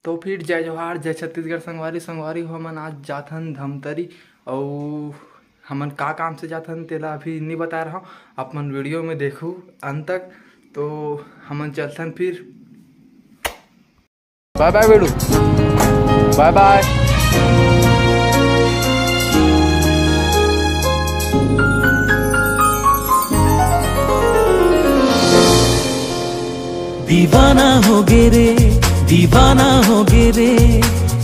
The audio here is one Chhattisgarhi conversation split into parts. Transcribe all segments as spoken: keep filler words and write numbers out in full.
तो फिर जय जोहार, जय छत्तीसगढ़ संगवारी। संगवारी हो, हमन आज जाथन धमतरी, अउ हमन का काम से जाथन तेला अभी नहीं बता रहा हूँ, अपन वीडियो में देखू अंत तक। तो हमन चलथन फिर। बाय बाय बेडू, बाय बाय। दीवाना हो गे रे, दीवाना हो गे रे,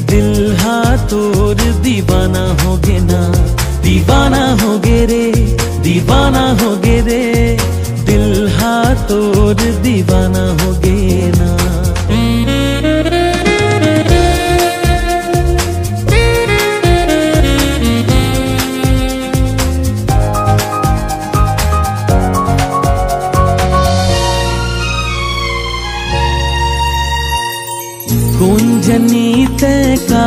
दिल हा तोर दीवाना हो गे ना। दीवाना हो गे रे, दीवाना हो गे रे, दिल हा तोर दीवाना हो गे ना। कोन जनी तै का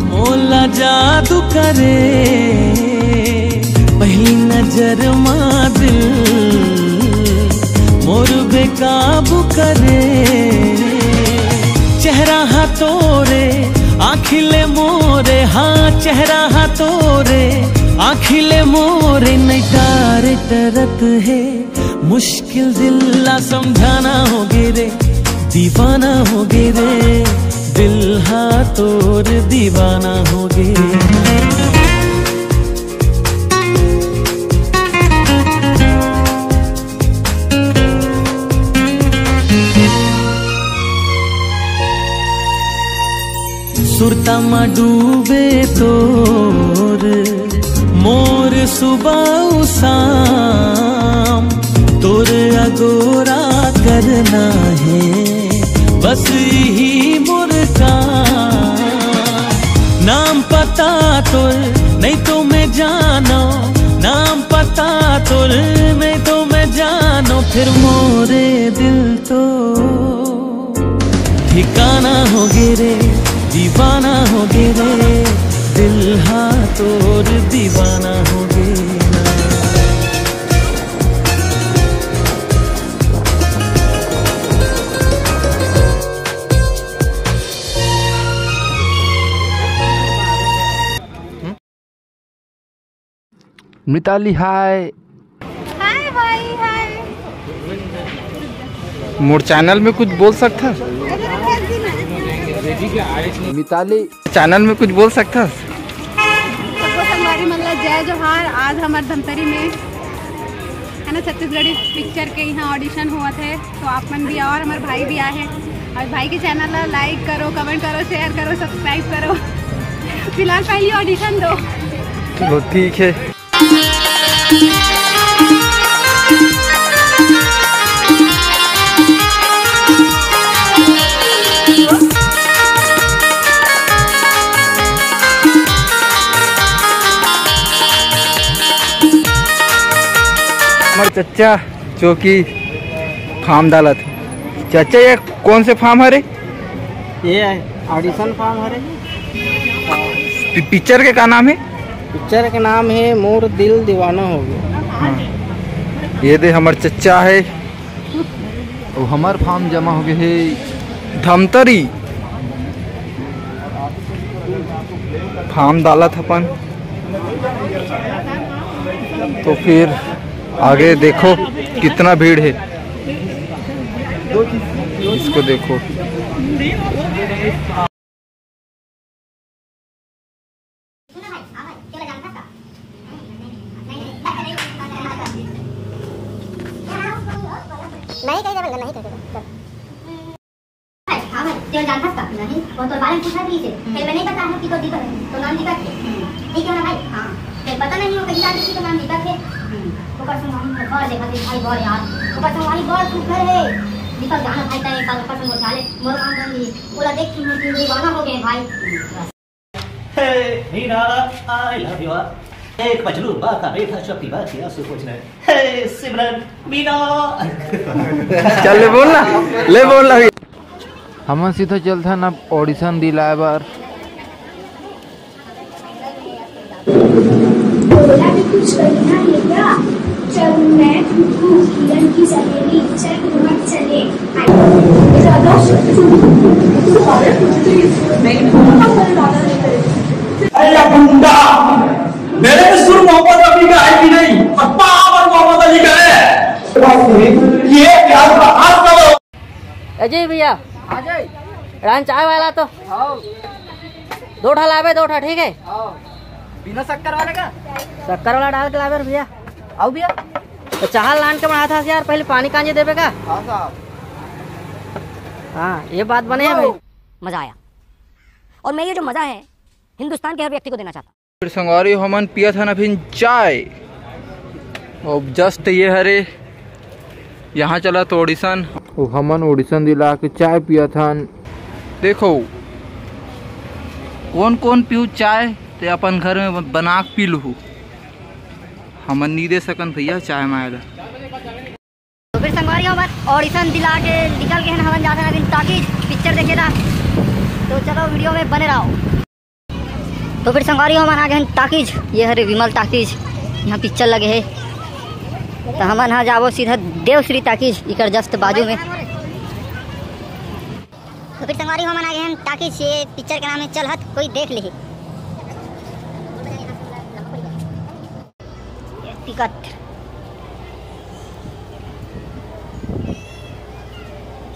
मोला जादू करे, पहली नजर मा दिल मोर बेकाबू करे। चेहरा हा तोरे, आँखी ले मोरे, हाँ, चेहरा हा तोरे, आँखी ले मोरे, नहीं टारे टरत है। मुश्किल दिल ला समझाना हो गे रे, दीवाना हो गे रे, दिल हा तोर दीवाना हो गे। सुरता मा डूबे तोर मोर सुबह शाम, तोर अगोरा करना है बस यही मोर काम। नाम पता तोर नहीं तो मैं जानो, नाम पता तोर नहीं तो मैं जानो, फिर मोरे दिल तो ठिकाना हो गे रे, दीवाना हो गे रे, दिल हा तोर दीवाना हो गे ना। मिताली, हाय। हाय भाई, हाय। मोर चैनल में कुछ बोल सकथस? मिताली, चैनल में कुछ बोल सकथस? सबको संगवारी मन ला जय जोहार। आज हमर धमतरी में है ना, छत्तीसगढ़ी पिक्चर के यहाँ ऑडिशन हुआ थे, तो आप मन भी आओ और हमारे भाई भी आए हैं। और भाई के चैनल ला लाइक करो, कमेंट करो, शेयर करो, सब्सक्राइब करो। फिलहाल पहली ऑडिशन दो। चलो ठीक है। हमर चच्चा जो कि फार्म डालत हे। चच्चा, ये कौन से फार्म हरे? ये ऑडिशन फार्म हरे। पि-, पिक्चर के का नाम है? पिक्चर के नाम है मोर दिल दीवाना हो गया। हाँ। ये दे हमर चच्चा है, अउ हमर फार्म जमा हो गए हे धमतरी। फार्म डालत अपन, तो फिर आगे देखो कितना भीड़ है, इसको देखो। नहीं कही देबे, नहीं कही देबे। हाँ भाई, तेल जानथस का? नहीं। वो तोर बारे में पूछत रहिस हे। हम्म। फिर मैं नहीं बता हूँ कि तो दीपक, तो नाम दीपक है। हम्म। ठीक है ना भाई? हाँ। फिर पता नहीं हो कहीं जाने की तो नाम दीपक है। हम्म। ओकर संग वहीं पर घर देखा थे भाई, घर यार। ओकर संग वहीं घर तू घर है। दीपक जाना भाई, तय एक बार ओकर संग उठा ले। मोर काम कर लिए। बोला, देख, तुम दीवाना हो गए भाई। हे मीना, I love you। एक मजनू बाका बेटा चपटी बात किया सुकुच ने। हे सिमरन, मीना। चल ले बोल ना, ले बोल ना। हमन सीधा चलथन अब ऑडिशन दिलाए बर। बोला भी कुछ करना है क्या? चल मैं तू किरण की सहेली, चल मत चले। अरे या गुंडा, मेरे में सुर मोहब्बत अभी का है कि नहीं? और पावर मोहम्मद अली का है। ये क्या? अजय भैया, अजय। रान चाय वाला तो हाँ। दो ठा लाबे, दो ठा, ठीक है? हाँ। बिना शक्कर वाले का? शक्कर वाला डाल के लाबे रे भैया। आओ भैया। तो चाह लान के बढ़ा था यार, पहले पानी कांजे देबे का? हाँ साहब। हाँ, ये बात बने है भाई। मज़ा आया। और मैं ये जो मज़ा है, हिंदुस्तान के हर व्यक्ति को देना चाहता हूँ। फिर संगवारी, हमन पियत हन अभी चाय। अब जस्ट ये हरे, यहाँ चला तो ऑडिशन। ओ, हमन ऑडिशन दिला के चाय पियत हन। देखो, कौन कौन पीऊ चाय, ते अपन घर में बना के पी लूहू। हमन नी दे सकन भैया चाय माय ला। तो फिर संगवारी हो, बस ऑडिशन दिला के निकल गए हैं, हमन जाते हैं अभी टाकीज पिक्चर देखे था। तो चलो वीडियो में बने रहो। तो फिर संगवारी हो, हमन आ गए हैं टाकीज, ये हरे विमल टाकीज, यहाँ पिक्चर लगे है। तो हमन हाँ जाबो सीधा देवश्री टाकीज, इकर जस्ट बाजू में। तो फिर संगवारी हो, हमन आ गए हैं टाकीज, ये पिक्चर के नाम है चल हत कोई देख ली। टिकट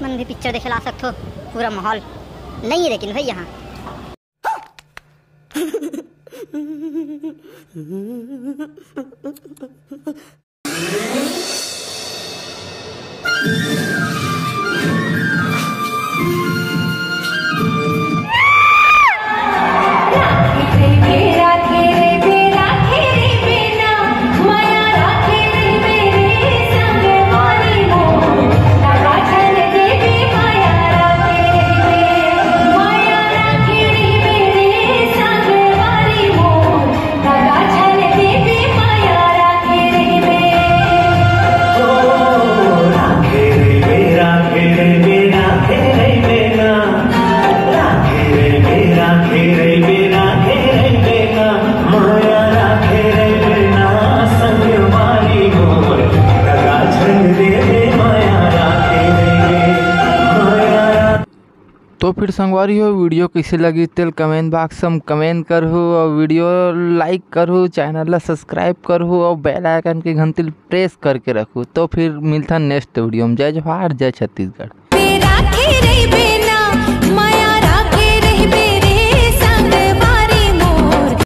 मन भी पिक्चर देखे ला सकथो, पूरा माहौल नहीं है लेकिन भाई यहाँ। तो फिर संगवारी हो, वीडियो कैसे लगी तेल कमेंट बॉक्स में कमेंट करहु और वीडियो लाइक करहु, चैनल ला सब्सक्राइब करहु और बेल आइकन के घंटी प्रेस करके रखहु। तो फिर मिलता नेक्स्ट वीडियो में। जय जोहार, जय छत्तीसगढ़।